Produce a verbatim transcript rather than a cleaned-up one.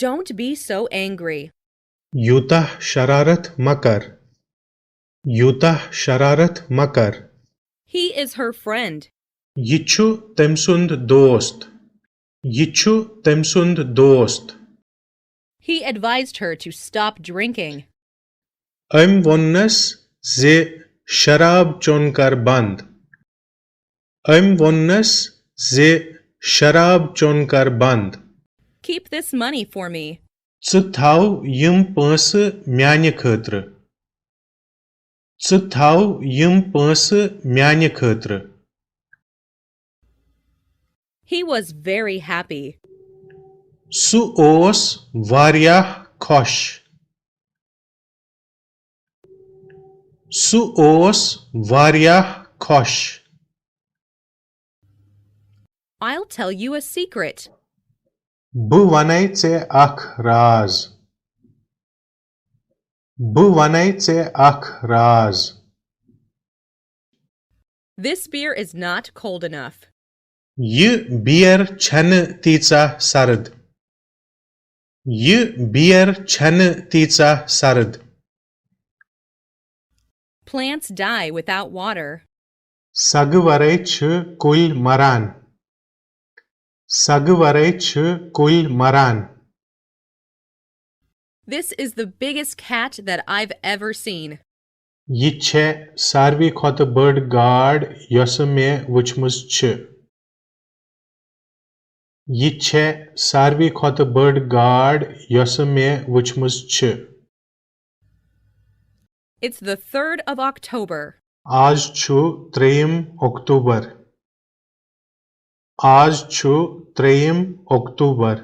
Don't be so angry. یوٗتاہ شرارت مہ کر۔ یوٗتاہ شرارت مہ کر۔ He is her friend. یہِ چھُ تٔمۍ سُنٛد دوست۔ یہِ چھُ تٔمۍ سُنٛد دوست۔ He advised her to stop drinking. أمۍ ووٚننس زِ شراب چون کر بند۔ أمۍ ووٚننس زِ شراب چون کر بند۔ Keep this money for me. ژٕ تھاو یِم پونٛسہٕ میانہِ خٲطرٕ۔ ژٕ تھاو یِم پونٛسہٕ میانہِ خٲطرٕ۔ He was very happy. سُہ اوس واریاہ خۄش۔ سُہ اوس واریاہ خۄش۔ I'll tell you a secret. بہٕ وَنے ژےٚ اکھ راز۔ بہٕ وَنے ژےٚ اکھ راز۔ This beer is not cold enough. یہِ بیر چھنہٕ تیٖژاہ سرد۔ یہِ بیر چھنہٕ تیٖژاہ سرد۔ Plants die without water. سگہٕ ورٲے چھِ کُلۍ مران۔ سگہٕ ورٲے چھِ کُلۍ مران۔ This is the biggest cat that I've ever seen. یہِ چھےٚ ساروی کھۄتہٕ بٔڑ گاڈ یۄسہٕ مےٚ وٕچھمٕژ چھِ۔ یہِ چھےٚ ساروی کھۄتہٕ بٔڑ گاڈ یۄسہٕ مےٚ وٕچھمٕژ چھِ۔ It's the third of October. آز چھُ ترٛیٚیِم اکتوبر۔ آز چھُ ترٛیٚیِم اکتوبر۔